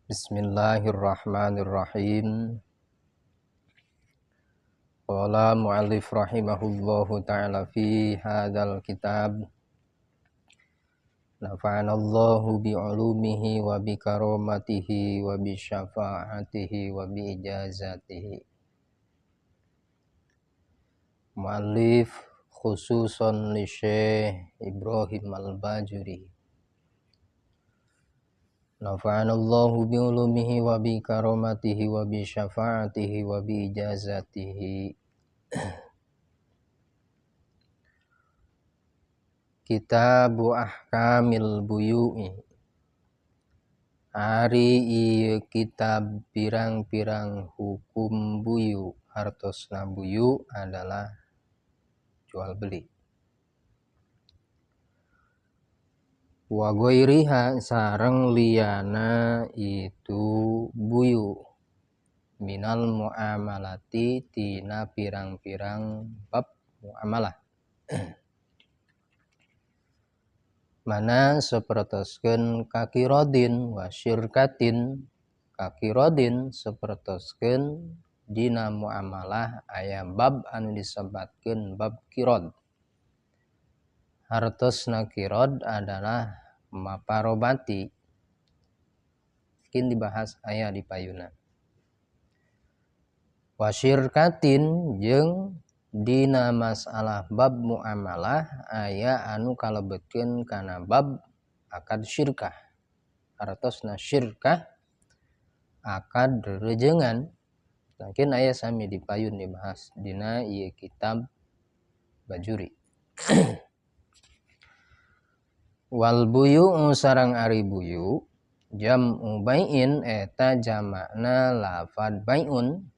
Bismillahirrahmanirrahim. Qala mu'allif rahimahullahu ta'ala fi hadzal kitab. Nafa'ana Allahu bi'ulumihi wa bi karamatihi wa bi syafaatihi wa bi ijazatihi. Mu'allif khususan li Syekh Ibrahim Al-Bajuri. Nafa'ana Allahu bi'ulumihi wa bi karamatihi wa bi syafaatihi wa bi ijazatihi. Kitabu Ahkamil Buyu'i. Ari ieu kitab pirang-pirang hukum buyu. Hartosna buyu adalah jual beli. Wa ghairiha sareng liyana itu buyu minal muamalati tina pirang-pirang bab muamalah. Mana sapertoskeun kakirodin wa syirkatin. Kakirodin sapertoskeun dina muamalah aya bab anu disebatkeun bab kirod. Hartosna kirod adalah maparobati. Mungkin dibahas aya di payuna. Wa syirkatin jeung dina masalah bab muamalah aya anu kalebetkeun kana bab akad syirkah. Hartosna syirkah akad rejengan. Mungkin aya sami di payun dibahas dina ieu kitab Bajuri. Wal buyu sarang ari buyu jam'u bai'in eta jamakna lafad bai'un.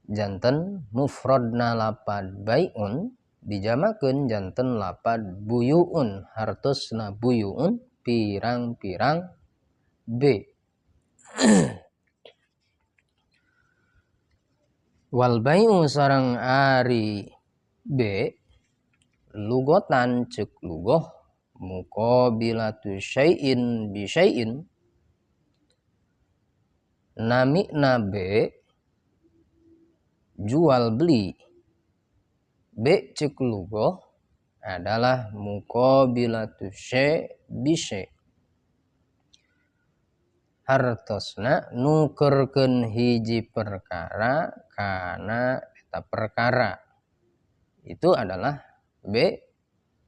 Janten mufradna lapad bai'un dijamakeun janten lapad buyuun. Hartosna buyuun pirang-pirang b. Wal bai'u sarang ari b lugotan cek lugoh muqabilatu syai'in bi syai'in. Namina b jual beli. B cek lugoh adalah muqabilatu syai' bi syai'. Hartosna nukerkeun hiji perkara kana eta perkara. Itu adalah B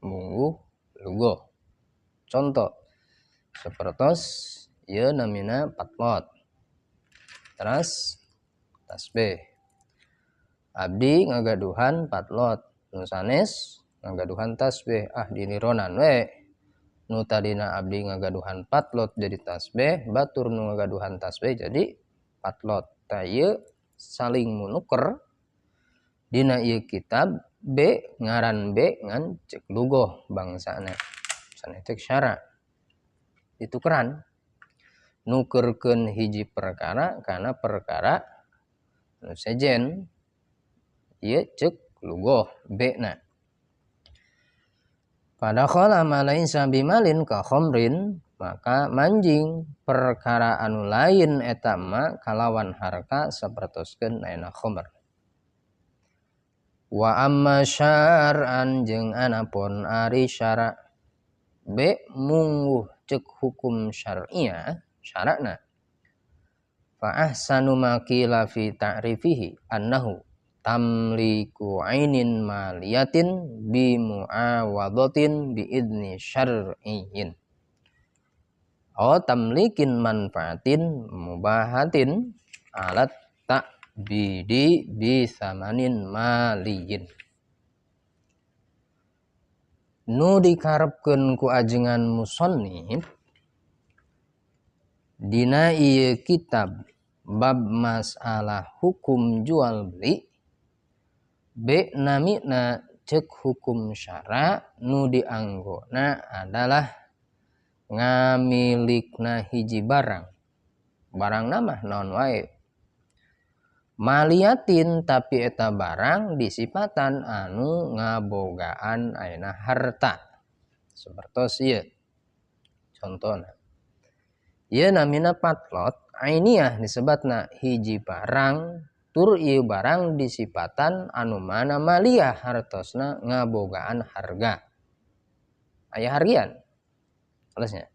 mungguh lugoh. Contoh sapertos ieu namina patlot. Teras tasbih. Abdi ngagaduhan patlot, nu sanes ngagaduhan tasbih. Ah dinironan we. Nu tadina abdi ngagaduhan patlot jadi tasbih, batur nu ngagaduhan tasbih jadi patlot. Tah ieu saling munuker dina ieu kitab B ngaran B ngan cek lugoh bangsana sanes cek syara. Ditukeran nukerkeun hiji perkara kana perkara nu sejen ieu cek lugoh B na. Padakhala ma laisa bimalin ka khamrin, maka manjing perkara anu lain eta ma kalawan harta sapertoskeun ayeuna khamr. Wa amma syar'an jeung anapun ari syara B mungguh cek hukum syariah syarakna. Fa ahsanu ma qila fi ta'rifihi annahu tamliku ainin maliyatin bi muawadatin bi idni syar'iyyin aw tamlikin manfaatin mubahatin alat ta'bidi bi samanin maliyin. Nu dikarepkeun ku ajengan musannif dina ieu kitab bab masalah hukum jual beli B namina cek hukum syara nu dianggona adalah ngamilikna hiji barang. Barang nama naon wae. Maliatin tapi eta barang disipatan anu ngabogaan ayeuna harta. Sapertos ieu. Contona. Ieu namina patlot ainiyah disebatna hiji barang tur ieu barang disipatan anu mana maliyah hartosna ngabogaan harga. Aya hargian. Alesnya.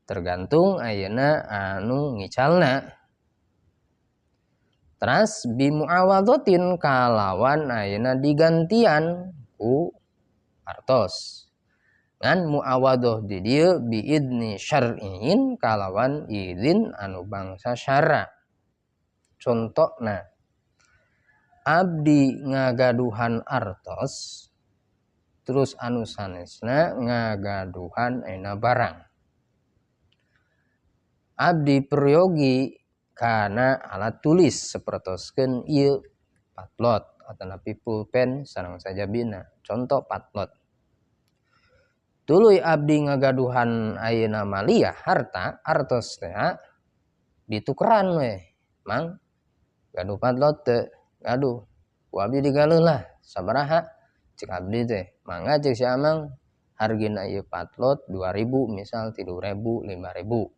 Tergantung ayeuna anu ngicalna. Teras bimuawadhatin kalawan ayeuna digantian ku artos. Ngan muawadhah di dieu biidni syar'iin kalawan izin anu bangsa syara. Contona abdi ngagaduhan artos terus anu sanesna ngagaduhan ayeuna barang. Abdi peryogi kana alat tulis sapertoskeun ieu patlot atanapi pulpen sareng sajabina. Contoh patlot. Tuluy abdi ngagaduhan ayeuna maliyah harta artos teh ditukeran we. Mang gaduh patlot teu? Gaduh. Ku abdi digaleuh lah sabaraha? Cek abdi teh. Mangga cek si Amang hargina ieu patlot 2000 misal 3000 5000.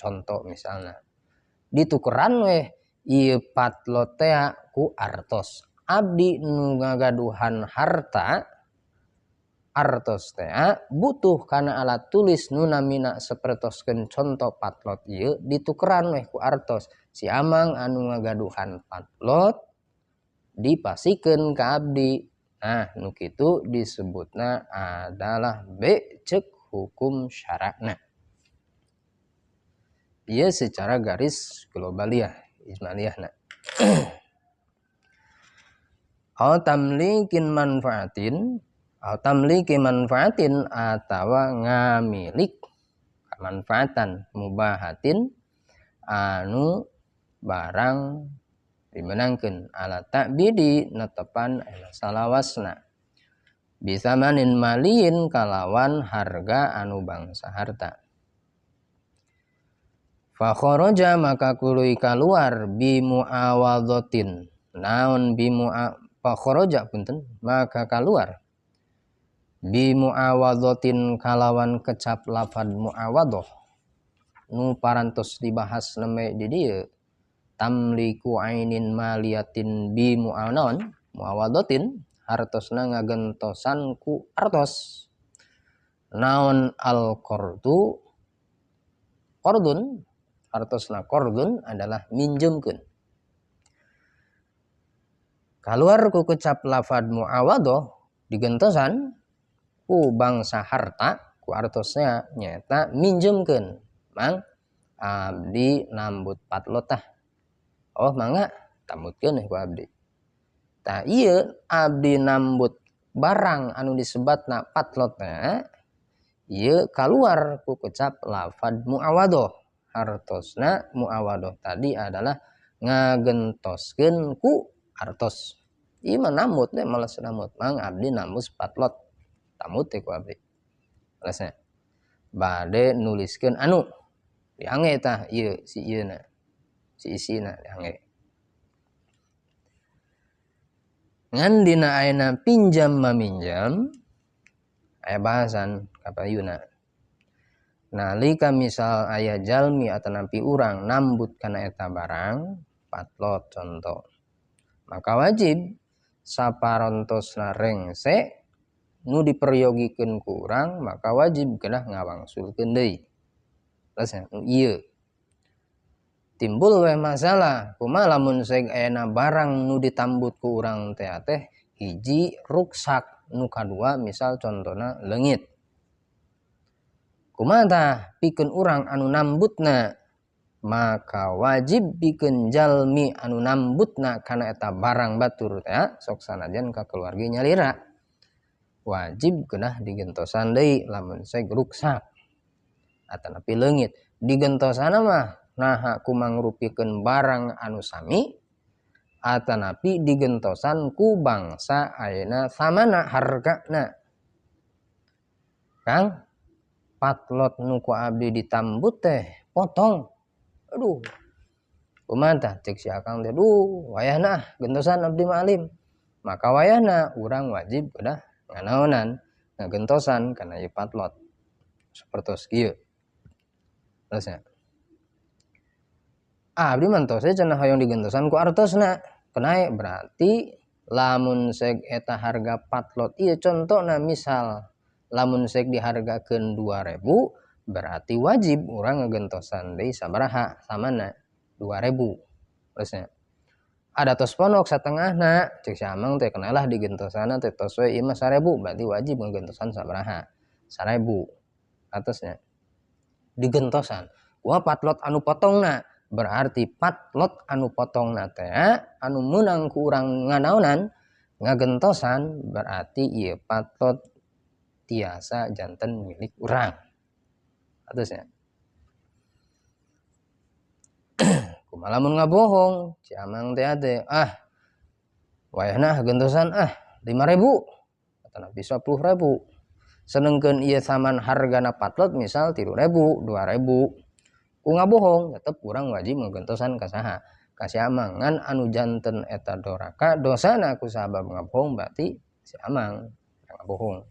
Contoh misalna. Ditukeran weh ieu patlot teh ku artos. Abdi nu ngagaduhan harta artos teh butuh kana alat tulis nu namina sapertoskeun contoh patlot ieu ditukeran weh ku artos. Si Amang anu ngagaduhan patlot dipasikeun ka abdi. Nah, nu kitu disebutna adalah be cek hukum syarakna. Ieu secara garis globaliyah ijmaliyahna. Au tamlikin manfaatin, au tamliki manfaatin atawa ngamilik manfaatan mubahatin anu barang dimenangkeun ala ta'bidi netepan salawasna bisa manin maliin kalawan harga anu bangsa harta. Fa kharaja maka kului kaluar bi muawadhatin naon bi fa kharaja punten maka kaluar bi muawadhatin kalawan kecap lafad muawadhah nu parantos dibahas neme di dieu tamliku ainin maliatin bi muanon muawadhatin hartosna ngagentosan ku artos naon al qardu qardun hartosna qardun adalah minjemkeun. Kaluar ku kecap lafad muawadhah digentosan ku bangsa harta ku artosna nyaeta minjemkeun. Mang abdi nambut patlot tah. Oh mangga tambutkeun ku abdi. Tah ieu abdi nambut barang anu disebatna patlotna ieu kaluar ku kecap lafad muawadhah. Hartosna muawadhah tadi adalah ngagentoskeun ku artos. Ieu mah nambut teh males nambut. Mang abdi nambut patlot. Tambut teh ku abdi. Malesna. Bade nuliskeun anu diangge tah ieu si ieuna. Si isina diangge. Ngan dina ayeuna pinjam maminjam aya bahasan kapayuna. Nalika misal aya jalmi atanapi urang nambut kana eta barang patlot contoh maka wajib saparantosna rengse nu diperyogikeun ku urang maka wajib kedah ngawangsulkeun deui. Lesna nu ieu timbul we masalah kumaha lamun seg ayana barang nu ditambut ku urang teh teh hiji ruksak nu kadua misal contona leungit. Kumaha tah pikeun urang anu nambutna maka wajib pikeun jalmi anu nambutna kana eta barang batur teh sok sanajan ka keluarga nyalira wajib kedah digentosan deui lamun seg ruksak atanapi leungit digentosana mah naha ku mangrupikeun barang anu sami atanapi digentosan ku bangsa ayeuna samana hargana. Kang patlot nu ku abdi ditambut teh potong. Aduh. Kumaha tah cek si akang teh duh wayahna gentosan abdi mah alim. Maka wayahna urang wajib udah nganaonan ngagentosan kana ieu patlot. Sapertos kieu. Terusnya. Ah, abdi mah tos cenah hoyong digentosan ku artosna. Kenae berarti lamun seg eta harga 4 lot ieu contona misal lamun seg dihargakeun 2000 berarti wajib urang ngegentosan deui sabaraha samana 2000. Terusnya ada tos ponok satengahna cek si amang teh kenalah digentosana teh tos we ieu mah 1000 berarti wajib ngegentosan sabaraha 1000 atasnya digentosan. Wah 4 lot anu potongna berarti 4 lot anu potongna teh anu meunang ku urang nganaonan ngagentosan berarti ieu 4 lot tiasa janten milik urang. Atasnya kumaha lamun ngabohong si amang teh ade ah wayahna gentosan ah 5000 atanapi 10000 senengkeun ieu saman hargana 4 lot misal 3000 2000 ku ngabohong tetep urang wajib ngegentosan ka saha ka si amang ngan anu janten eta doraka dosana ku sabab ngabohong berarti si amang ngabohong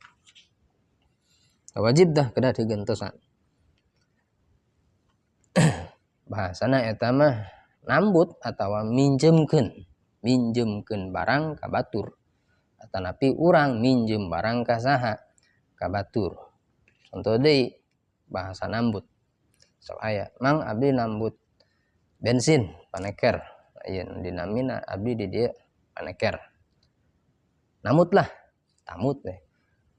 wajib dah kedah digentosan. Bahasana eta mah nambut atawa minjemkeun minjemkeun barang ka batur atanapi urang minjem barang ka saha ka batur. Contoh deui bahasa nambut sok aya mang abdi nambut bensin paneker ieu dinamina abdi di dieu paneker nambut lah tamut teh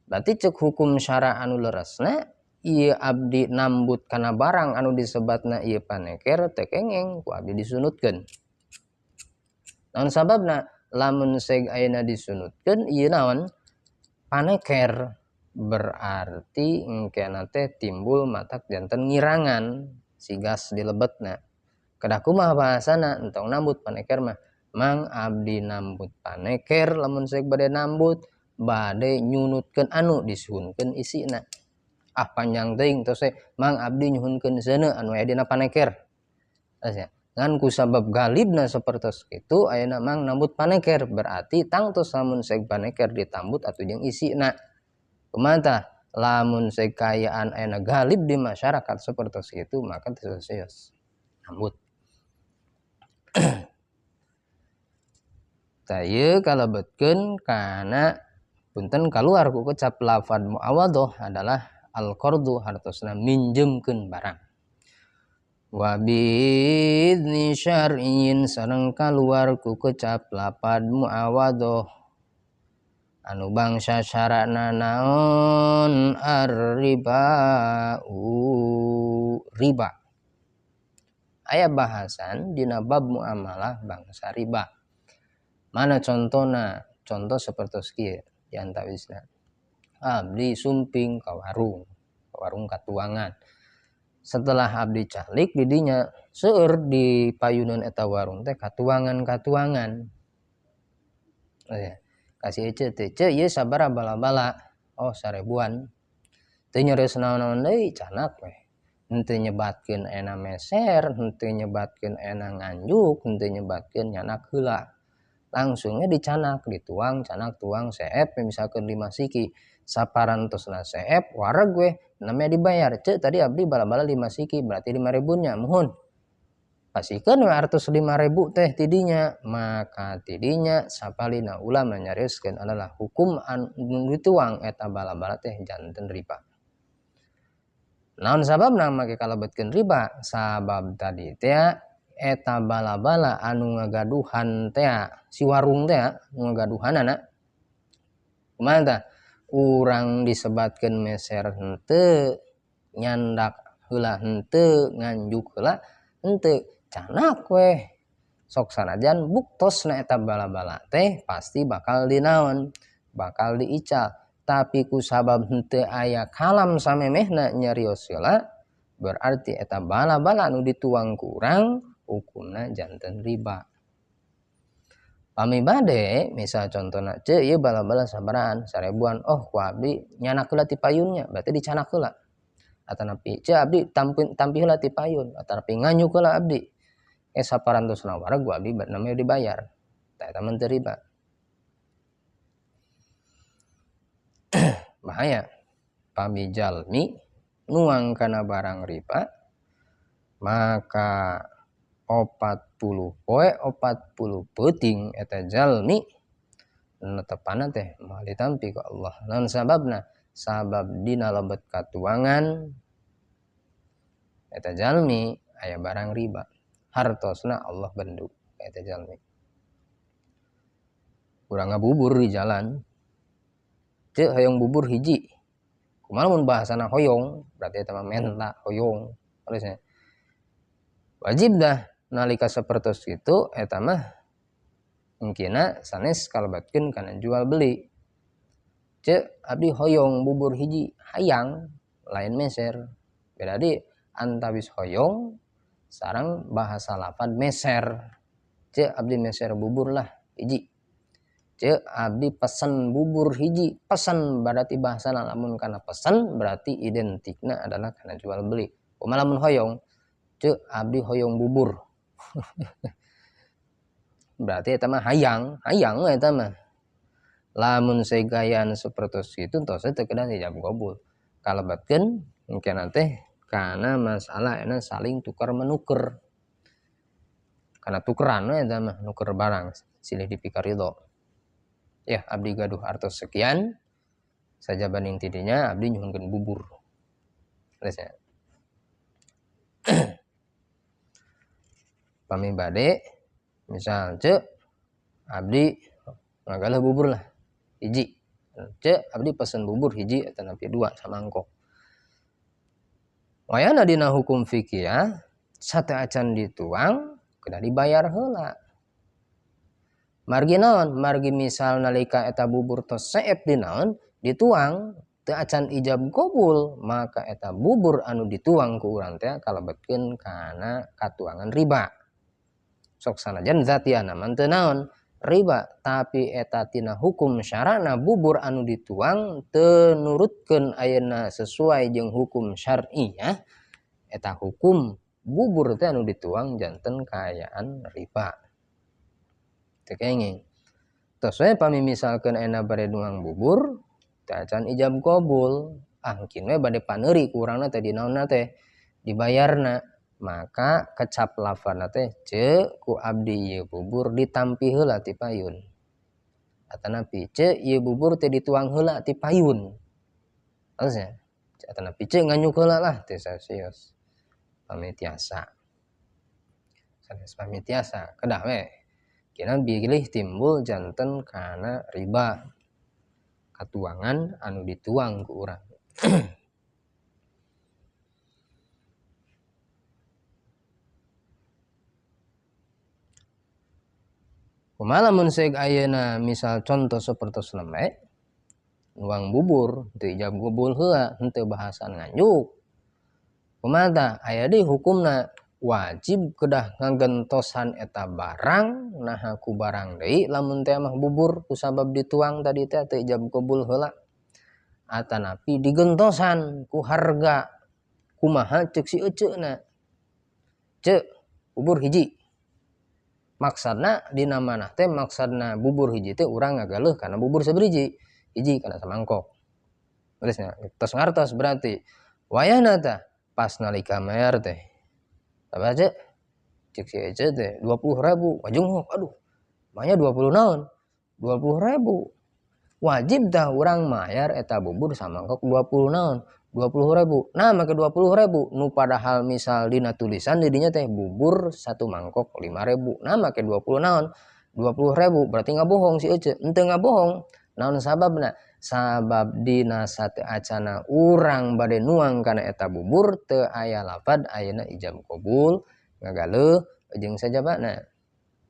berarti cek hukum syara anu leresna ieu abdi nambut kana barang anu disebatna ieu paneker teh kengeng ku abdi disunutkeun. Naon sababna lamun seg ayeuna disunutkeun ieu naon paneker berarti engkena teh timbul matak janten ngirangan si gas dilebetna. Kedah kumaha bahasana entong nambut paneker mah mang abdi nambut paneker lamun seg bade nambut bade nyunutkeun anu disuhunkeun isina. Ah panjang teuing tos we mang abdi nyuhunkeun seuneu anu aya dina paneker. Nya ngan ku sabab galibna sapertos kitu ayeuna mang nambut paneker berarti tangtos lamun seg paneker ditambut atuh jeung isina. Kumaha tah lamun seg kaayaan ayeuna galib di masyarakat sapertos kitu maka teu serius nambut. Tah ieu kalebetkeun kana punten kaluar ku kecap lafad muawadhah adalah al-qardu hartosna minjemkeun barang. Wa biizni syar'in sareng kaluar ku kecap lapad muawadhah anu bangsa syarakna naon ar-riba'u riba. Aya bahasan dina bab muamalah bangsa riba. Mana contona? Contoh sapertos kieu di antawisna. Abdi sumping ka warung, ka warung katuangan. Setelah abdi calik didinya seueur di payunan eta warung teh katuangan-katuangan. Oh ya, kasih ece teh, ce ieu sabaraha bala-bala. Oh, 1000-an. Teu nyerios naon-naon deui canak we. Henteu nyebatkeun ena meser, henteu nyebatkeun ena nganjuk, henteu nyebatkeun nyanak heula. Langsungnya dicanak, dituang, canak tuang seep misalkan 5 siki. Saparantosna seep wareg we namanya dibayar. Cek tadi abdi bala-bala 5 siki berarti 5000 nya muhun. Pasikeun we artos 5000 teh tidinya, maka tidinya sapalina ulama nyarioskeun adalah hukum anu dituang eta bala-bala teh janten riba. Naon sababna make kalebetkeun riba? Sabab tadi teh eta bala-bala anu ngagaduhan teh si warung teh ngagaduhanana. Kumaha tah? Urang disebatkeun meser henteu, nyandak heula henteu, nganjuk heula henteu, canak weh. Sok sanajan buktosna eta bala-bala teh pasti bakal dinaon, bakal diical. Tapi ku sabab henteu aya kalam samemehna nyarios heula, berarti eta bala-bala anu dituang ku urang hukumna janten riba. Pami bade misal contona ce ieu bala-bala sabaraan 1000-an, oh ku abdi nyanak heula ti payunnya berarti dicanak heula. Atanapi ce abdi tampi heula ti payun, atanapi nganyuk heula abdi. Saparantosna wareg ku abdi namanya dibayar. Tah eta mah teu riba. Bahaya pami jalmi nuang kana barang riba maka 40 poe 40 peuting eta jalmi netepana teh moal ditampi ku Allah. Naon sababna? Sabab dina lebet katuangan eta jalmi aya barang riba. Hartosna Allah bendu eta jalmi. Urang ngabubur di jalan. Ceu hoyong bubur hiji. Kumaha mun bahasana hoyong, berarti eta mah menta hoyong. Harusnya. Wajib dah nalika sapertos kitu eta mah mungkinna sanes kalebatkeun kana jual beli. Ceu abdi hoyong bubur hiji hayang lain meser. Beda di antawis hoyong sareng bahasa lafad meser. Ceu abdi meser bubur lah hiji. Ceu abdi pesen bubur hiji, pesen berarti bahasana lamun kana pesen berarti identikna adalah kana jual beli. Kumaha lamun hoyong? Ceu abdi hoyong bubur. Berarti eta mah hayang, hayang we eta mah. Lamun segayaan sapertos kitu tos teu kedah ijab qabul. Kalebatkeun mungkin teh kana masalah ena saling tukar menuker. Kana tukeran we eta mah nuker barang silih dipikaridho. Ya abdi gaduh artos sekian saja banding tidinya abdi nyuhunkeun bubur. Terus ya. Pami bade misal ceu abdi ngagaleuh bubur lah hiji. Ceu abdi pesen bubur hiji atau napi 2 samangkok. Wayana dina hukum fikih ya, sateuacan dituang kudu dibayar heula. Margi naon? Margi misal nalika eta bubur tos seep di naon dituang teu acan ijab qabul, maka eta bubur anu dituang ku urang teh kalebetkeun kana katuangan riba. Sok sanajan zatiana mah teu naon riba, tapi eta tina hukum syarana bubur anu dituang teu nurutkeun ayeuna sesuai jeung hukum syar'iyah, eta hukum bubur teh anu dituang janten kaayaan riba. Teu kenging. Tos we pami misalkeun ayeuna bade nuang bubur teu acan ijab qabul, ah mungkin we bade paneuri ku urangna teh dinaonna teh dibayarna, maka kecap lafana teh ceu ku abdi ieu bubur ditampi heula ti payun. Atanapi ceu ieu bubur teh dituang heula ti payun. Maksudnya atanapi ceu nganyuk heula lah teh sasios. Pami tiasa. Sanes pami tiasa kedah we. Kina bilih timbul janten kana riba. Katuangan anu dituang ku urang. Kumaha lamun seeg ayeuna misal contoh sapertos lembe nuang bubur teu ijab qabul heula henteu bahasan nganjuk. Kumaha tah aya deui hukumna wajib kedah ngagentosan eta barang naha ku barang deui lamun teh mah bubur kusabab dituang tadi teh teu ijab qabul heula. Atanapi digentosan ku harga kumaha ceuk si eceuna. Ceuk bubur hiji. Maksudna dina manah teh maksudna bubur hiji teh urang ngagaleuh kana bubur sabriji hiji kana samangkok. Terusnya tos ngartos berarti wayahna tah pas nalika mayar teh apa aja cek si ece teh 20.000 wajunghok aduh manya 20 naon 20.000 wajib tah urang mayar eta bubur samangkok 20 naon 20.000. Nah make 20.000 nu padahal misal dina tulisan didinya teh bubur satu mangkok 5.000. Nah make 20 naon 20.000 berarti ngabohong si ece. Henteu ngabohong. Naon sababna? Sabab dina sate acana urang bade nuang kana eta bubur teu aya lafad ayeuna ijab qabul ngagaleuh jeung sajabana.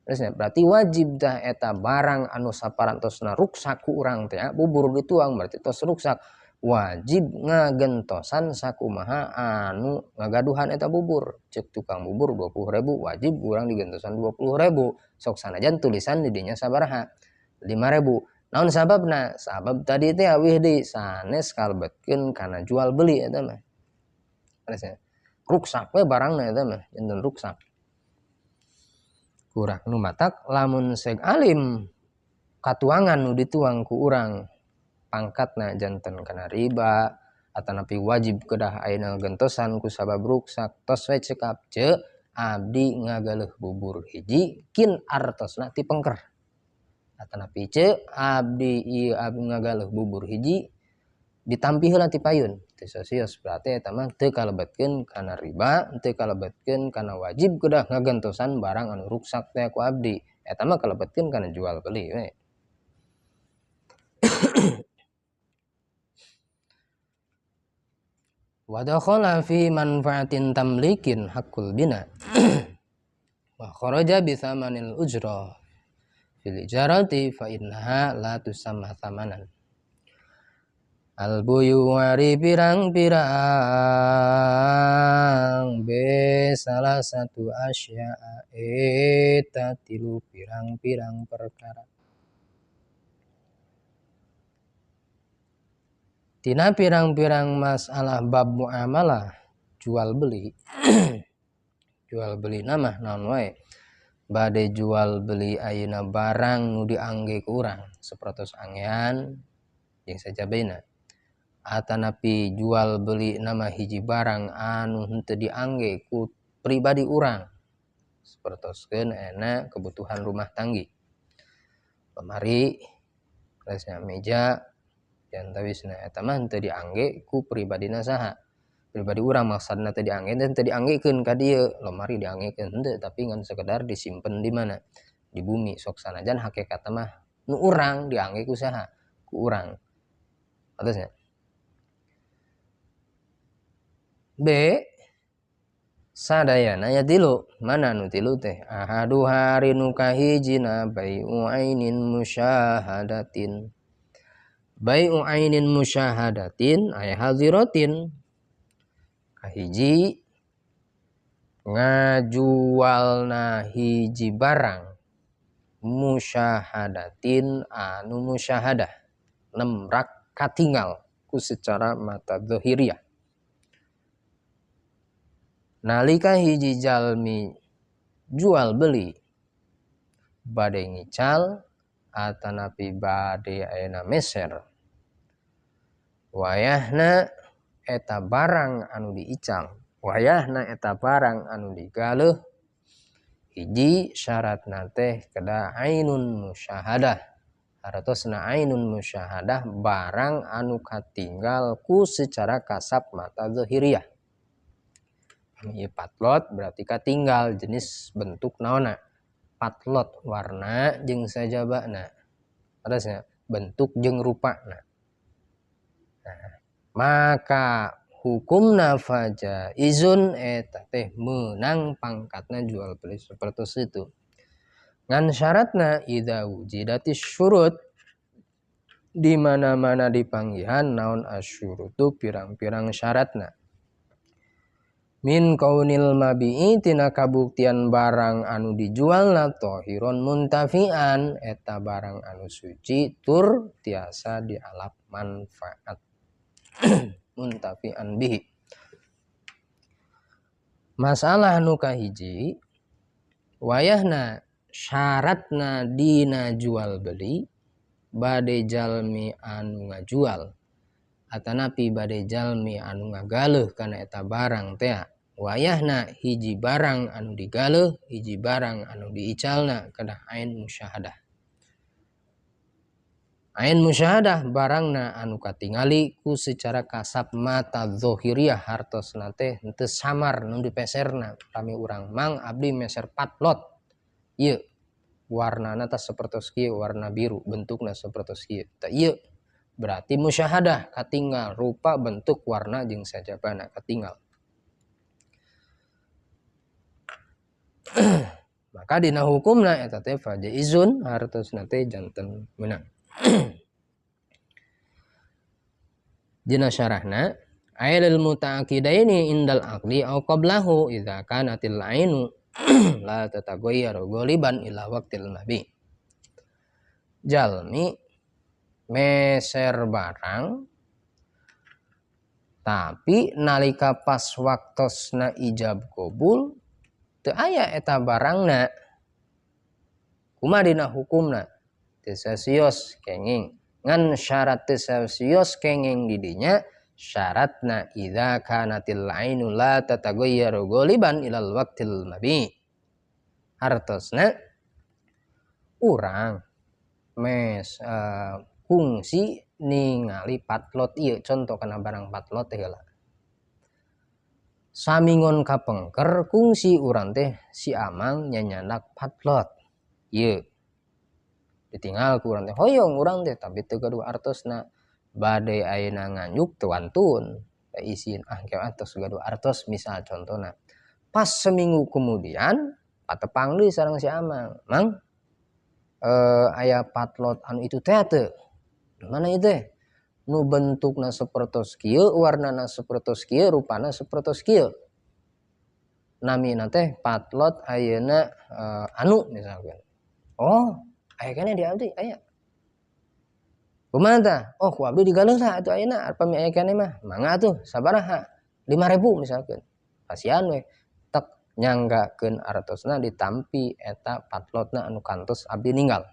Terus berarti wajib dah eta barang anu saparantosna ruksak ku urang teh bubur dituang berarti tos ruksak. Wajib ngagentosan sakumaha anu ngagaduhan eta bubur. Cek tukang bubur 20.000 wajib urang digentosan 20.000. Sok sanajan tulisan di dinya sabaraha 5.000. Naon sababna? Sabab tadi teh awih deui sanes kalebetkeun kana jual beli eta mah. Sanes ruksak we barangna eta mah janten ruksak. Kurang nu matak lamun seg alim katuangan nu dituang ku urang pangkatna janten kana riba atanapi wajib kedah ayeuna gentosan ku sabab ruksak tos we cekap ce Abdi ngagaleuh bubur hiji kin artosna ti pengker. Atanapi ce abdi ieu abdi ngagaleuh bubur hiji ditampi heula ti payun. Teu sasios berarti eta mah teu kalebetkeun kana riba, teu kalebetkeun kana wajib kedah ngagentosan barang anu ruksak teh ku abdi. Eta mah kalebetkeun kana jual beli we. Wa dakhala fi manfaatin tamlikin haqqul bina wa kharaja bi thamanil ujra fil ijarati fa innaha la tusamma thamanan. Al buyu wari pirang-pirang be salah satu asya eta tilu pirang-pirang perkara. Tina pirang-pirang masalah bab muamalah jual beli. Jual beli nama naon wae. Bade jual beli ayeuna barang nu diangge ku urang sapertos angean jeung sajabena. Atanapi jual beli nama hiji barang anu henteu diangge ku pribadi urang sapertoskeun ayeuna kebutuhan rumah tanggi. Lemari, resna meja dan tawisna eta mah henteu diangge ku pribadina saha. Pribadi urang maksudna teu diangge dan teu dianggekeun ka dieu, lemari dianggekeun henteu tapi ngan sekedar disimpen di mana? Di bumi. Sok sanajan hakikatna mah nu urang diangge ku saha? Ku urang. Atasnya. B sadayana aya tilu. Mana nu tilu teh? Ahadu hari nu kahijina bai'u ainin musyahadatin. Bai'u ainin musyahadatin ay hadiratin. Kahiji ngajualna hiji barang musyahadatin anu musyahadah nemrak katingal ku secara mata zahiriah. Nalika hiji jalmi jual beli bade ngical atanapi bade ayeuna meser wayahna eta barang anu diical, wayahna eta barang anu digaleuh, hiji syaratna teh kedah ainun musyahadah. Hartosna ainun musyahadah barang anu katinggal ku secara kasat mata zahiriah. Ieu patlot berarti katinggal jenis bentuk naonna. Patlot warna jeung sajabana. Hartosna bentuk jeung rupana. Nah, maka hukumna fajaizun eta teh meunang pangkatna jual beli seperti itu. Ngan syaratna idza wujidatis syurut di mana-mana dipanggihan naon asyurutu pirang-pirang syaratna. Min kaunil mabi'i tina kabuktian barang anu dijualna tahiron muntafian eta barang anu suci tur tiasa dialap manfaat. Muntafian bihi. Masalah nu kahiji wayahna syaratna dina jual beli bade jalmi anu ngajual atanapi bade jalmi anu ngagaleuh kana eta barang teh wayahna hiji barang anu digaleuh hiji barang anu diicalna kedah ain musyahadah. Ain musyahadah barangna anu katingali ku secara kasat mata zahiriah hartosna teh henteu samar nu dipeserna rami urang mang abdi meser patlot ieu warnana tah sapertos kieu warna biru bentukna sapertos kieu tah ieu berarti musyahadah katinggal rupa bentuk warna jeung sajabana katinggal. Maka dina hukumna eta teh fajaizun hartosna teh janten meunang. Dina syarahna ailil mutaaqidaini indal aqli au qablahu idza kanatil ainu la tatagayyaru ghaliban ila waqtil nabi. Jalmi meser barang tapi nalika pas waktosna ijab qabul teu aya eta barangna kumaha dina hukumna teu sasios kenging ngan syarat teu sasios kenging di dinya Syaratna idza kanatil ainu la tatagayyaru ghaliban ilal waqtil mabi. Hartosna urang mes kungsi ningali patlot ieu, contoh kana barang patlot teh heula. Samingon kapengker kungsi urang teh si Amang nyanyandak patlot ieu. Ditinggal ku urang teh hoyong urang teh tapi teu gaduh artosna. Bade ayeuna nganjuk teu wantun isin ah ke atos gaduh artos misal contona. Pas seminggu kemudian patepang deui sareng si Amang, Mang, aya patlot anu itu teh teu? Mana ieu teh? Nu bentukna sapertos kieu, warnana sapertos kieu, rupana sapertos kieu. Namina teh patlot ayeuna anu misalkan. Oh, aya keneh di abdi aya. Kumaha tah? Oh, ku abdi digaleuh lah atuh ayeuna upami aya keneh mah. Mangga atuh sabaraha? 5.000 misalkan. Pasian we tek nyanggakeun artosna ditampi eta patlotna anu kantos abdi ninggal.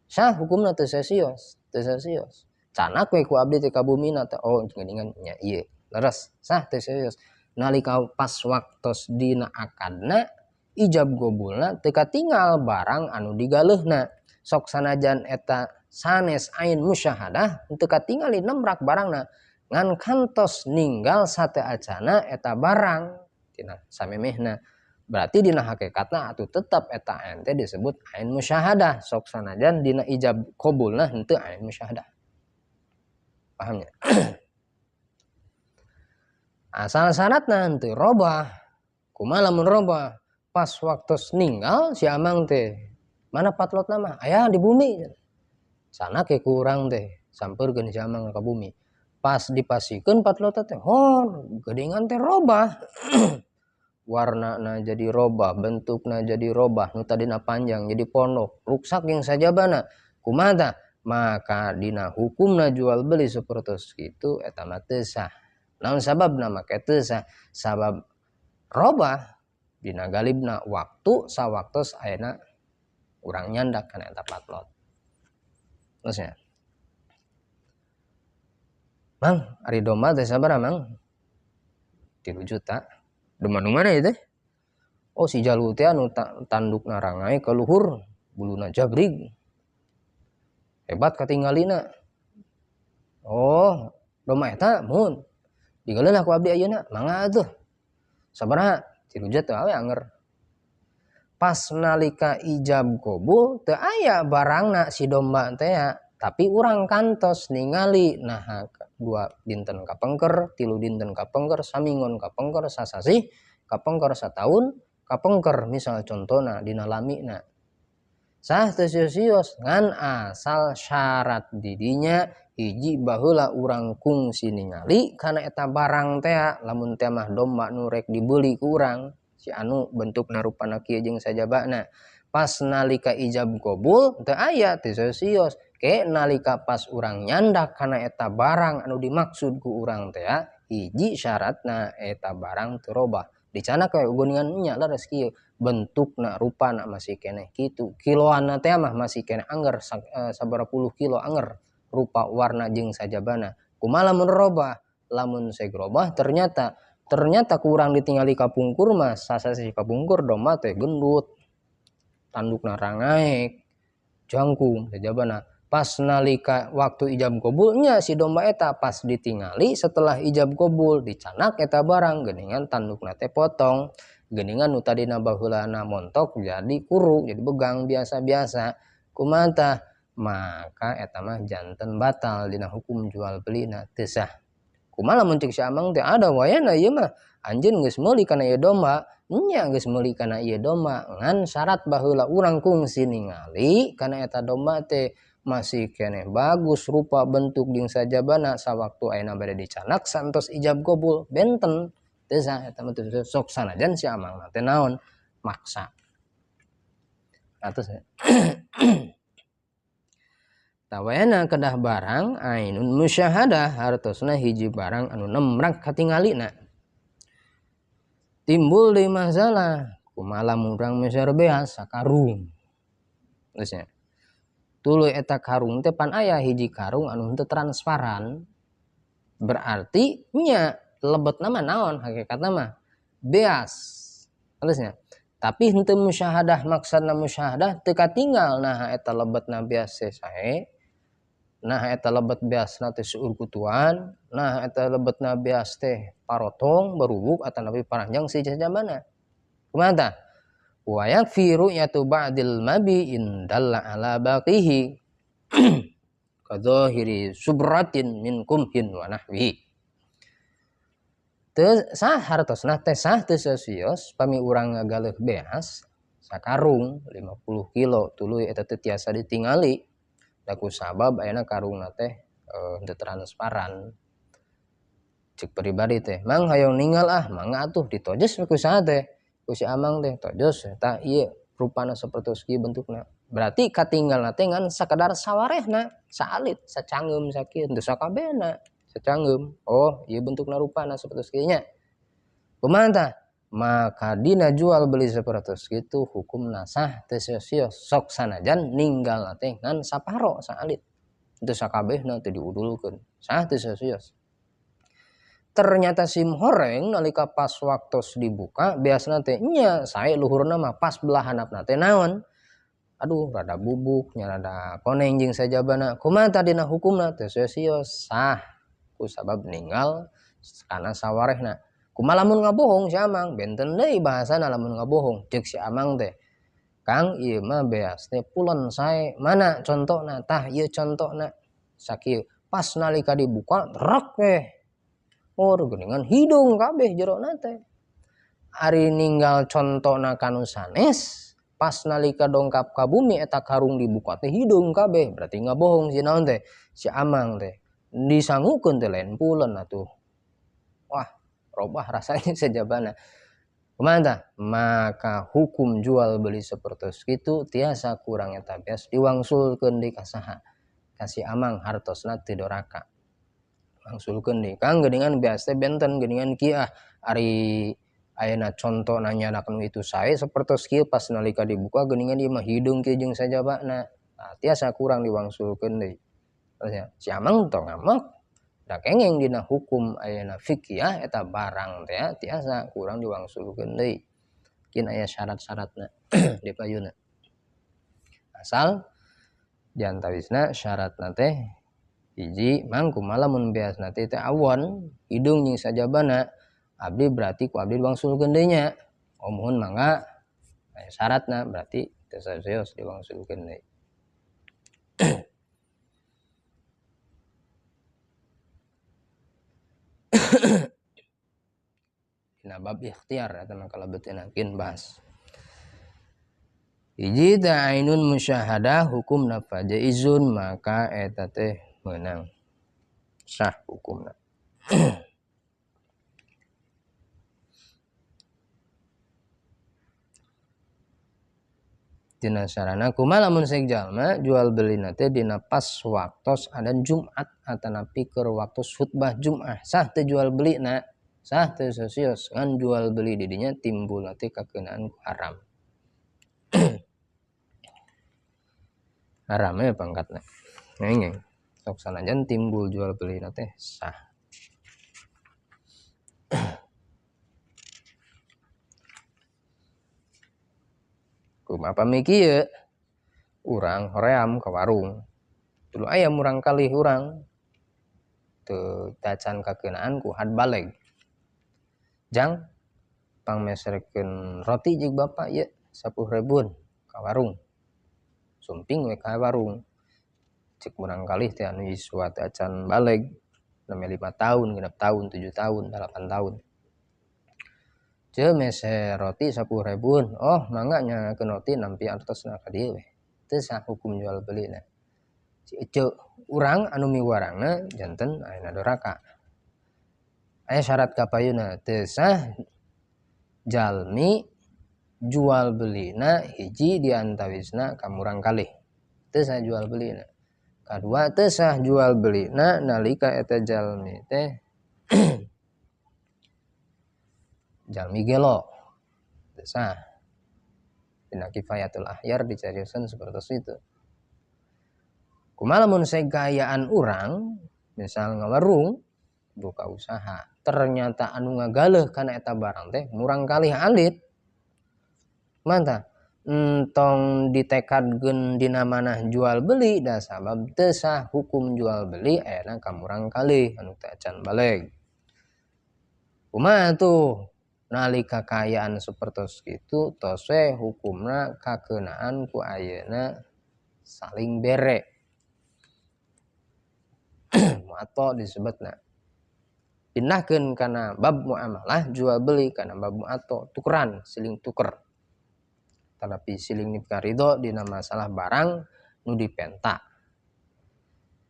Sah hukumna teu sesios, teu sesios. Canak we ku abdi teh ka bumina teh oh geuningan nya ieu. Leres sah teu sesios. Nalika pas waktos dina akadna ijab gobulna teu katingal barang anu digaleuhna. Sok sanajan eta sanes ain musyahadah teu katingali nemrak barangna ngan kantos ninggal sate acana eta barang tina samemehna. Berarti dina hakikatna atuh tetep eta ain teh disebut ain musyahadah sok sanajan dina ijab qabulna henteu ain musyahadah. Pahamnya? Asal syaratna henteu robah. Kumaha lamun robah? Pas waktu ninggal si Amang teh mana patlotna mah aya di bumi. Sana ke kurang teh sampeurkeun si Amang ka bumi. Pas dipasikeun patlotna teh hor geuningan teh robah. Warnana jadi robah, bentukna jadi robah, nu tadina panjang jadi pondok, ruksak jeung sajabana. Kumaha tah? Maka dina hukumna jual beli sapertos kitu eta mah teu sah. Naon sababna make teu sah? Sabab robah dina galibna waktu sawaktos ayeuna urang nyandak kana eta patlot. Terusnya. Mang, ari domba teh sabaraha, Mang? 3 juta. Domba nu mana ieu teh? Oh, si jalu teh anu tandukna rangae ka luhur, buluna jabrig. Hebat katinggalina. Oh, domba eta mun. Digaleulah ku abdi ayeuna, mangga atuh. Sabaraha? 3 juta we anger. Pas nalika ijab qabul teu aya barangna si domba teh, tapi urang kantos ningali nah 2 dinten kapengker, 3 dinten kapengker, samingon kapengker, sasasih kapengker, sataun kapengker misal contona dina lamina. Sah teu sios-sios ngan asal syarat didinya hiji baheula urang kungsi ningali kana eta barang teh, lamun teh mah domba nu rek dibeli ku urang si anu bentukna rupana kieu jeung sajabana. Pas nalika ijab qabul teu aya teu sios-sios. Ke nalika pas urang nyandak kana eta barang anu dimaksud ku urang teh hiji syaratna eta barang teu robah. Dicanak we geuningan nya leres kieu bentukna rupana masih keneh kitu, kiloanna teh mah masih keneh angger sabaraha puluh kilo angger rupa warna jeung sajabana. Kumaha lamun robah? Lamun seg robah ternyata kurang ditingali kapungkur mah sasasi kapungkur domba teh gendut, tandukna rangaek, jangkung sajabana. Pas nalika waktu ijab qabulnya si domba eta pas ditingali setelah ijab qabul dicanak eta barang geuningan tandukna teh potong, geuningan nu tadina baheulana montok jadi kuru jadi begang biasa-biasa. Kumaha tah? Maka eta mah janten batal dina hukum jual belina teu sah. Kumaha lamun ceuk si Amang teh ada wayana ieu mah anjeun geus meuli kana ieu domba, nya geus meuli kana ieu domba ngan syarat baheula urang kungsi ningali kana eta domba teh masih keneh bagus rupa bentuk jeung sajabana sawaktu ayeuna bade dicanak santos ijab qabul benten teu sah eta mah teu sok sanajan si Amang teh naon maksa. Atus ya. Tawayana kedah barang ainun musyahadah hartosna hiji barang anu nemrak katingalina. Timbul deui masalah kumaha lamun urang meser beas sakarung. Geus nya. Tuluy eta karung teh pan aya hiji karung anu henteu transparan. Berarti nya lebetna mah naon hakikatna mah beas. Halus nya. Tapi henteu musyahadah, maksudna musyahadah teu katinggal nah eta lebetna beas teh sae. Nah eta lebet beasna teh seueur kutuan, nah eta lebetna beas teh parotong barubuk atanapi paranjang sejajabana. Kumaha tah? Wa yakfi ru'yatu ba'dil mabi in dalla ala baqihi kadhahiri subratin min kumhin wa nahwihi. Teu sah hartosna teh sah teu sosios pami urang ngagaleuh beas sakarung 50 kilo tuluy eta teh tiasa ditingali da ku sabab ayeuna karungna teh teu transparan. Cek pribadi teh mang hayang ninggal ah mangga atuh ditojes ku saha teh ku si amang teh tojes eta ieu rupana sapertos kieu bentukna. Berarti katinggalna teh ngan sakadar sawarehna saalit sacangeum sakieu teu sakabehna sacangeum. Oh ieu bentukna rupana sapertos kieu nya. Kumaha tah? Maka dina jual beli sapertos kitu hukumna sah teu sia-sia sok sanajan ninggalna teh ngan saparo saalit teu sakabehna teu diudulkeun sah teu sia-sia. Ternyata sim horeng nalika pas waktos dibuka biasana teh nya sae luhurna mah pas belah handapna teh naon aduh rada bubuk nya rada koneng jeung sajabana kumaha tah dina hukumna teu sia-sia sah ku sabab ninggal kana sawarehna. Kumaha lamun ngabohong si amang benten deui bahasana lamun ngabohong ceuk si amang teh Kang ieu mah beas teh pulen sae mana contona tah ieu contona sakieu pas nalika dibuka rek teh oh geuningan hidung kabeh jerona teh ari ninggal contona kanu sanes pas nalika dongkap ka bumi eta karung dibuka teh hidung kabeh berarti ngabohong si naon teh si amang teh disangukeun teh lain pulen atuh wah robah rasanya sejabana. Kumaha tah? Maka hukum jual beli sapertos kitu tiasa kurang eta beas diwangsulkeun deui ka saha ka si amang hartosna teu doraka wangsulkeun deui Kang geuningan beas teh benten geuningan kieu ah ari ayeuna contona nyanak nu itu sae sapertos kieu pas nalika dibuka geuningan ieu mah hideung kieu jeung sajabana nah, tiasa kurang diwangsulkeun deui. Si amang tong ngamuk da kengeng dina hukum ayeuna fikih eta barang teh tiasa kurang diwangsulkeun deui kin aya syarat-syaratna di payuna asal diantawisna syaratna teh hiji mang kumaha lamun beasna teh teh awon hidung jeung sajabana abdi berarti ku abdi diwangsulkeun deui nya oh muhun mangga aya syaratna berarti teu serius diwangsulkeun deui. Dina bab ikhtiar eta mah kalebetina kin bahas. Hiji ta'ainun musyahadah hukumna fajaizun maka eta teh meunang sah hukumna. Dina sarana kumaha lamun sek jalma jual belina teh dina pas waktos adan Jumat atanapi keur waktos khutbah Jumat sah teh jual belina sah teh sosios ngan jual beli di dinya timbul teh kakeunaan ku haram. Haram ya pangkatna. Ngeng sok sanajan timbul jual belina teh sah. Kumaha pami kieu urang hoream ka warung tuluy aya murang kalih urang teu tacan kakeunaan ku had baleg jang pangmeserkeun roti jeung bapak ieu 10 ribuan ka warung sumping we ka warung cek murang kalih teh anu yuswa teh acan baleg nami 5 tahun 6 tahun 7 tahun 8 tahun ce meser roti 10 ribuan oh mangga nyangakeun roti nampi artosna ka dieu we teu sah hukum jual belina si ece urang anu miwarangna janten ayeuna doraka aya syarat kapayuna teu sah jalmi jual belina hiji diantawisna ka murang kalih teu sah jual belina kadua teu sah jual belina nalika eta jalmi teh jalmi gelo teu sah. Dina Kifayatul Ahyar dicariosan seperti itu. Kumaha lamun segayaan urang misal ngawarung Buka usaha. Ternyata anu ngagaleuh kana eta barang teh murang kalih alit. Mantap. Entong ditekadkeun dina manah jual beli da sabab teu sah hukum jual beli ayana ka murang kalih anu teu acan baleg. Kumaha tuh nalika kaayaan sapertos kitu tos we hukumna kakeunaan ku ayeuna saling bere. Mu'atta disebutna. Pindahkeun kana bab muamalah jual beli kana bab mu'atta tukeran siling tuker. Tetapi siling nipka ridho dina masalah barang nu dipenta.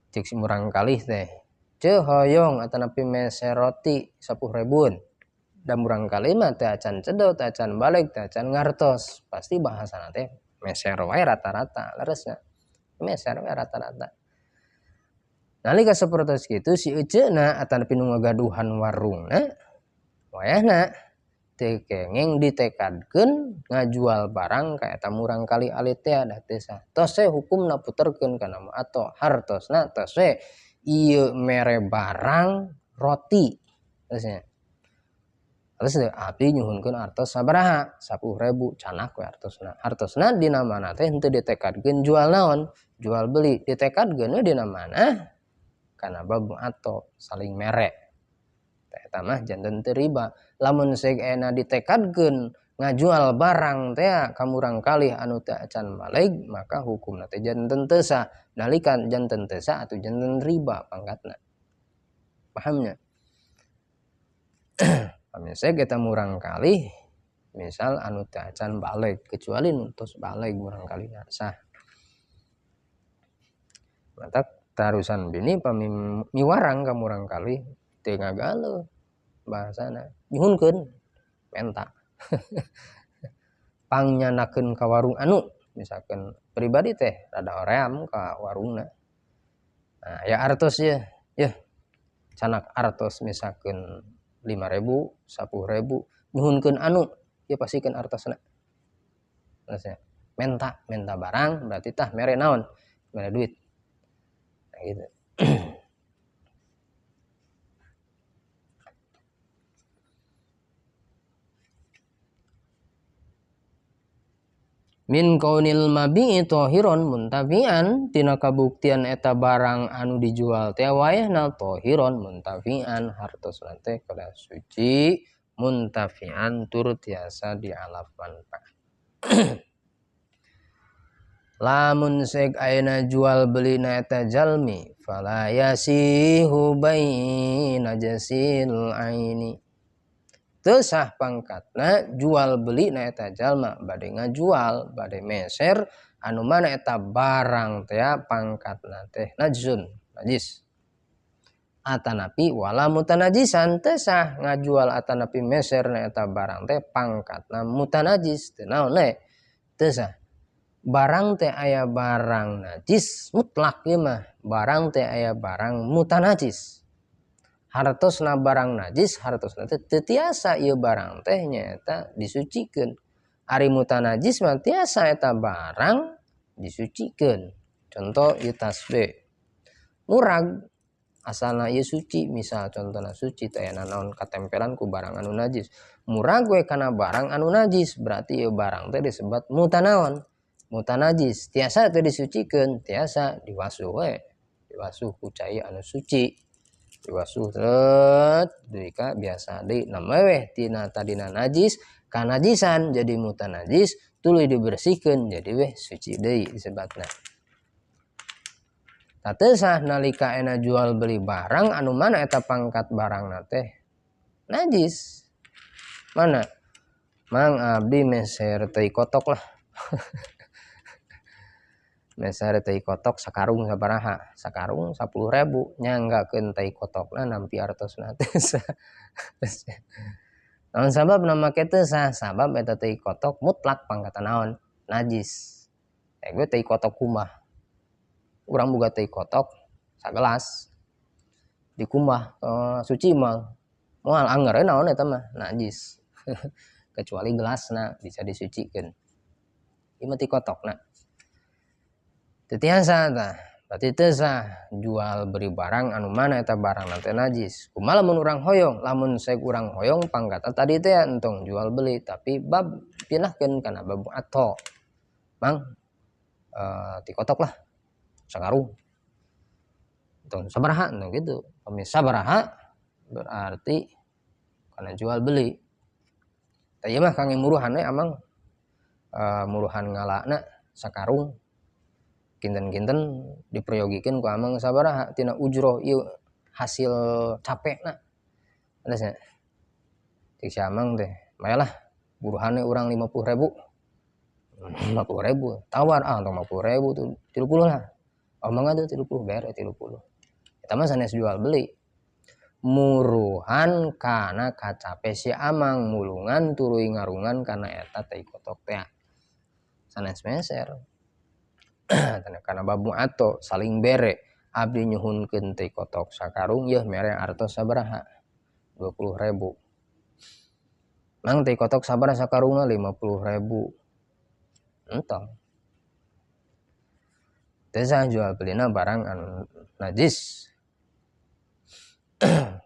Cek si murang kalih teh ceu hoyong atanapi meser roti 10 ribuan. Da murang kalih mah teh acan cedot, teh acan balik, teh acan ngartos. Pasti bahasana teh meser wae rata-rata leresna. Meser wae rata-rata. Nalika sapertos kitu si eceuna atanapi nu ngagaduhan warungna wayahna teu kenging ditekadkeun ngajual barang ka eta murang kali alit teh da teu sah. Tos we hukumna puterkeun kana atau hartosna tos we ieu mere barang roti. Terus nya. Terus abdi nyuhunkeun artos sabaraha? 10.000 canak we artosna. Hartosna dina mana teh henteu ditekadkeun jual naon? Jual beli. Ditekadkeun we dina mana? Kana bab atau saling mere. Eta mah janten teu riba. Lamun seuk ena ditekadkeun ngajual barang teh ka murang kalih anu teu acan baleg, maka hukumna teh janten teu sah. Nalikan janten teu sah atuh janten riba pangkatna. Pahamnya? Pamisa kita murang kalih misal anu teu acan baleg, kecuali nu tos baleg murang kalih sah. Matak tarusan bini pami miwarang ka murang kalih teu ngagaleuh bahasana nyuhunkeun menta. Pangnyandakeun ka warung anu misalkan pribadi teh rada hoream ka warungna. Nah, ya artos ye, yeuh canak artos misalkan 5.000, 10.000 nyuhunkeun anu ieu pasikeun artosna. Maksudnya menta barang berarti tah mere naon? Mere duit. Nah, gitu. Min kaunil mabi'i tahiron muntafian tina kabuktian eta barang anu dijual teh wayahna tahiron muntafian hartosna teh kada suci muntafian tur tiasa dialap manfaat. Lamun sek ayeuna jual beli na eta jalmi fala yasihu baina jasil aini. Teu sah pangkatna jual beli na eta jalma bade ngajual bade meser anu mana eta barang teh pangkatna teh najsun najis atanapi wala mutanajisan teu sah ngajual atanapi meser na eta barang teh pangkatna mutanajis teu naon we teu sah. Barang teh aya barang najis mutlak ieu mah barang teh aya barang mutanajis. Hartosna barang najis hartosna teh teu tiasa ieu barang teh nyaeta disucikeun. Ari mutanajis mah tiasa eta barang disucikeun. Contoh ieu tasbih murag asalna ieu suci, misal contohna suci teh aya naon katempelan ku barang anu najis. Murag we kana barang anu najis berarti ieu barang teh disebut mutanaon? Mutanajis. Tiasa teh disucikeun, tiasa diwasuh we. Diwasuh ku cai anu suci. Diwasuh tret deui ka biasa deui nama weh tina tadina najis kanajisan jadi mutanajis tuluy dibersihkeun jadi weh suci deui disebutna. Tah teu sah nalika ena jual beli barang anu mana eta pangkat barangna teh najis. Mana? Mang abdi meser teh kotok lah. Meser teh kotok sakarung sabaraha? Sakarung 10.000 nyanggakeun teh kotokna nampi artosna teh. Naon sabab make teu sah? Sabab eta teh kotok mutlak pangkatan naon? Najis. Gue teh kotok kumbah. Urang boga teh kotok sagelas dikumbah suci mah. Moal anger naon eta mah najis. Kecuali gelasna bisa disucikeun. Ieu mah teh kotokna. Teu tiasa tah. Berarti teu sah jual beli barang anu mana eta barang teh najis. Kumaha lamun urang hoyong, lamun sek urang hoyong pangkata tadi teh entong jual beli tapi bab pindahkeun kana bab atau mang tikotok lah sakarung. Entong sabaraha entong kitu. Pami sabaraha berarti kana jual beli. Tah ieu mah kangge muruhan we amang muruhan ngalana sakarung kinten-kinten diprayogikeun ku amang sabaraha tina ujroh ieu hasil capekna. Alesna. Cik si amang teh, mayalah buruhane urang 50.000. 50.000 tawar ah tong 50.000 tuh 30 lah. Omong atuh 30 bere 30. Eta mah sanes jual beli. Muruhan kana kacape si amang mulungan tuluy ngarungan kana eta teh kotok teh. Sanes meser. Karena babu atau saling bere abdi nyuhunkeun teh kotok sakarung yeuh mere artos sabaraha 20.000. Mang teh kotok sabaraha sakarungna 50.000. Entong. Teu sah jual belina barang anu najis.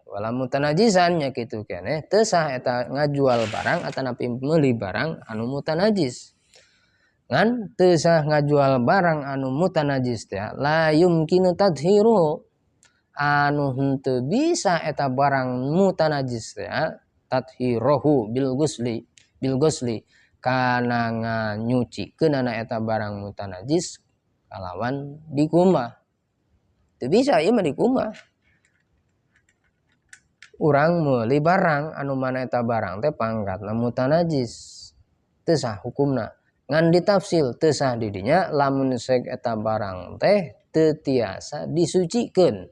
Wala mutanajisan nya kitu keneh teu sah eta ngajual barang atanapi meuli barang anu mutanajis. Ngan teu sah ngajual barang anu mutanajis teh la yumkinu tadhiru anu henteu bisa eta barang mutanajis teh tadhiruhu bil gusli kana nganyucikeunana eta barang mutanajis kalawan dikumah. Teu bisa ieu mah dikumah. Urang meuli barang anu mana eta barang teh pangkatna mutanajis teu sah hukumna. Ngan ditafsil teu sah di dinya lamun sek eta barang teh teu tiasa disucikeun.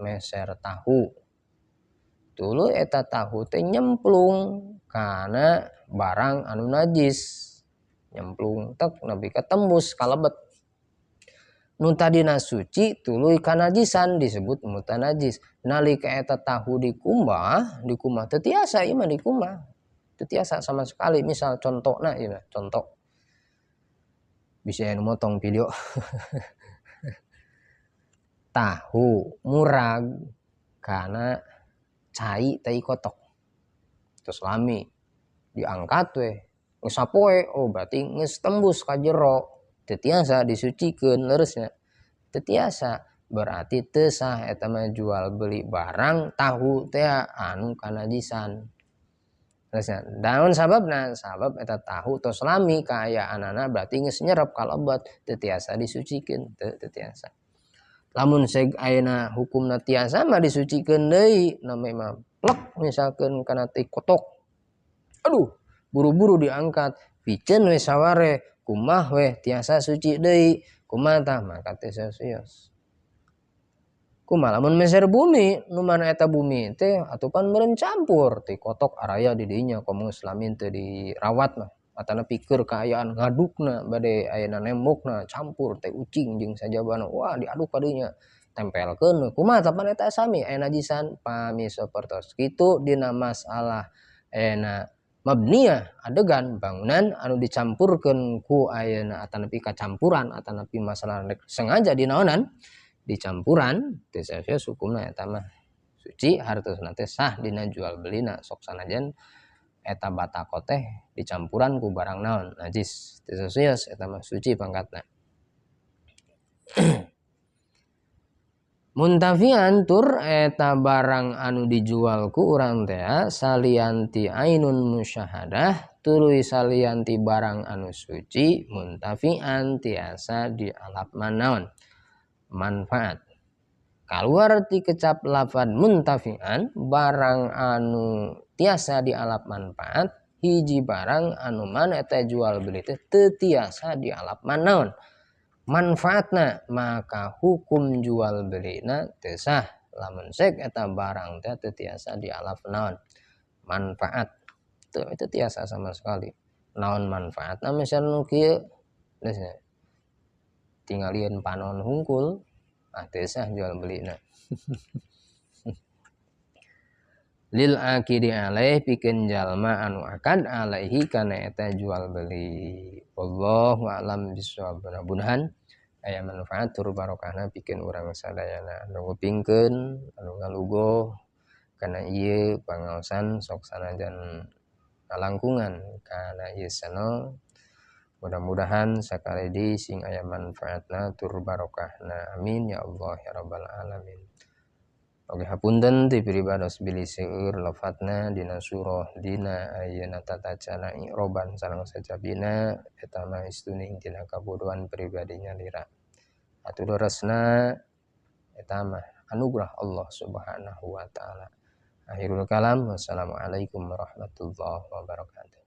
Meser tahu. Tuluy eta tahu teh nyemplung kana barang anu najis. Nyemplung tek nepi ka tembus kalebet. Nu tadina suci tuluy kanajisan disebut mutanajis. Nalika eta tahu dikumbah, dikumbah teu tiasa ieu mah dikumbah. Tiasa sama sekali. Misal contohna ieu mah contoh bisa anu motong video. Tahu murag kana cai tai kotok terus lami diangkat we geus sapoe, oh berarti geus tembus ka jero teu tiasa disucikeun leresnya teu tiasa berarti teu sah eta mah jual beli barang tahu teh anu kanajisan. Daun sababna sabab eta tahu tos lami kaayaanana berarti geus nyerep kalebet teu tiasa disucikeun teu tiasa. Lamun seg ayeuna hukumna tiasa mah disucikeun deui name mah plek misalkeun kana teh kotok. Aduh, buru-buru diangkat piceun we saware kumaha we tiasa suci deui kumaha tah maka teh serius. Kumaha lamun meser bumi nu mana eta bumi teh atupan meureun campur teh kotok araya di dinya komo geus lamin teu dirawat mah atana pikir kaayaan ngadukna bade ayeuna nembokna campur teh ucing jeung sajabana wah diaduk ka dinya tempelkeun kumaha tah pan eta sami aya najisan pami sapertos kitu dina masalah ayeuna mabniyah adegan bangunan anu dicampurkeun ku ayeuna atanapi kacampuran atanapi masalah sengaja dinaonan dicampuran teu sia-sia hukumna eta mah suci hartosna teh sah dina jual belina sok sanajan eta batako teh dicampuran ku barang naon najis teu sia-sia eta mah suci pangkatna. Muntafian tur eta barang anu dijual ku urang teh salianti ainun musyahadah tuluy salianti barang anu suci muntafian tiasa dialap manaon manfaat. Kaluar ti kecap lafad muntafian barang anu tiasa dialap manfaat hiji barang anu mana eta jual beli teh teu tiasa dialap manaon manfaatna maka hukum jual belina teu sah lamun sek eta barang teh teu tiasa dialap naon manfaat teu itu tiasa sama sekali naon manfaatna misal nu kieu tingalieun panon hungkul ah teu sah jual belina. Lil akidi alaih pikeun jalma anu akad alaihi kana eta jual beli. Wallahu a'lam bissawab. Mudah-mudahan Aya manfaat tur barokahna pikeun urang sadayana anu ngupingkeun anu ngalugoh kana ieu pangaosan sok sanajan ngalangkungan kana ieu channel. Mudah-mudahan sakali deui sing aya manfaatna tur barokahna, amin ya Allah ya rabbal alamin. Oke, hapunten ti pribados bilih seueur lefatna dina surah dina ayeuna tata cara i'roban sareng sajabina eta mah istuning tina kabodohan pribadi nyalira. Atuh leresna eta mah anugerah Allah Subhanahu wa taala. Akhirul kalam, wassalamualaikum warahmatullahi wabarakatuh.